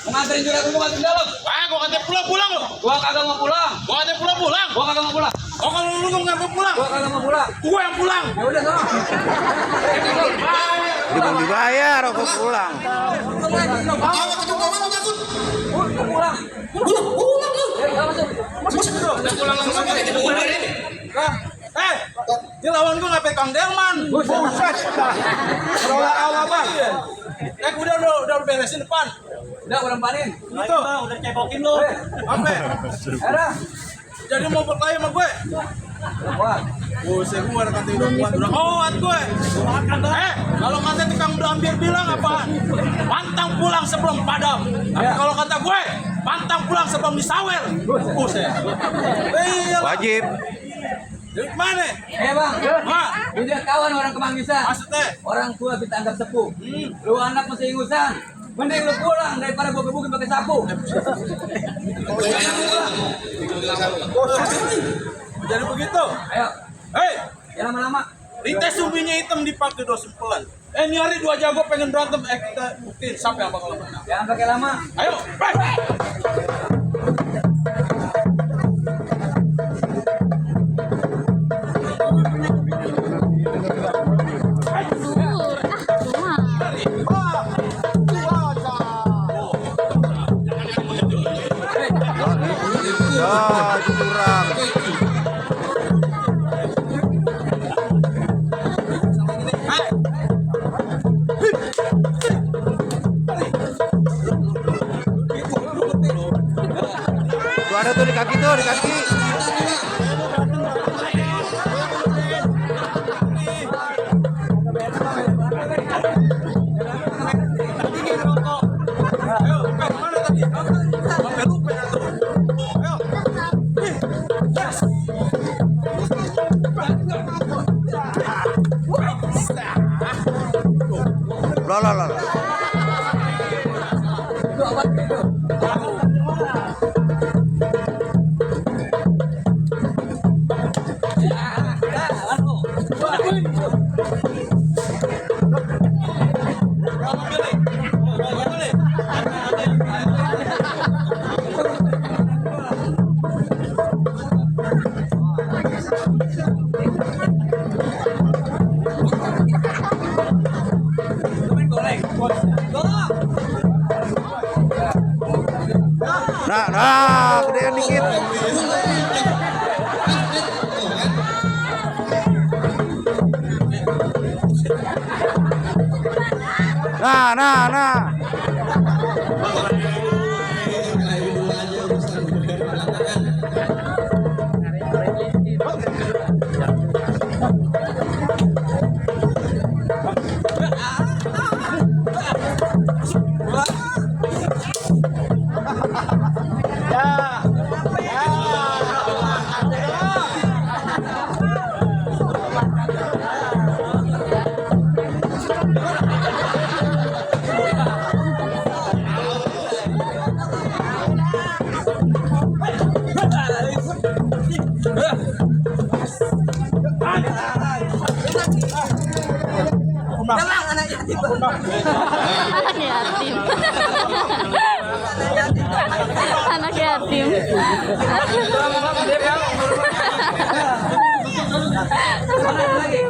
Mau nganterin juga aku masuk dalam. Ah, gua katanya pulang lo. Gua kagak mau pulang. Gua katanya pulang. Gua kagak mau pulang. Oh, kalau lu nggak mau pulang, Gua kagak mau pulang. gua yang pulang. Ya udah sana. Dia belum dibayar, kok pulang. Pulang. Pulang lu. Ya masuk. Pulang langsung aja kita pulang ini. Dia lawan gua nggak pegang Delman. Buset. Awal bang. Udah beresin depan. Udah orang panin. Itu. Udah cebokin lu. Apa? Ada. Jadi mau berkelahi sama gue. Wah. Buset, gua ada kata udah kuat. Udah kuat gue. Kalau kata tukang berambir bilang apa? Pantang pulang sebelum padam. Tapi kalau kata gue, pantang pulang sebelum disawer. Buset. Iya. Wajib. Dari mana? Bang. Ma, Udah kawan orang Kemanggisan. maksudnya? Orang tua kita anggap sepuh. Lu anak masih ingusan. Mending lu pulang daripada gua gebukin pakai sapu. Jadi begitu. Ayo, Hei, jangan lama-lama. Rites sumbinya hitam dipakai 2 sempelan. Ini hari 2 jago pengen berantem. Kita buktiin siapa yang bakal menang. Jangan pakai lama. Ayo, baik. Ya, itu kurang. Tuh ada tuh di kaki tuh, di kaki. Loh, loh, loh. Itu apa itu? Nah, gedean dikit. Nah. Tenang anak yatim. Anak yatim. Mana lagi?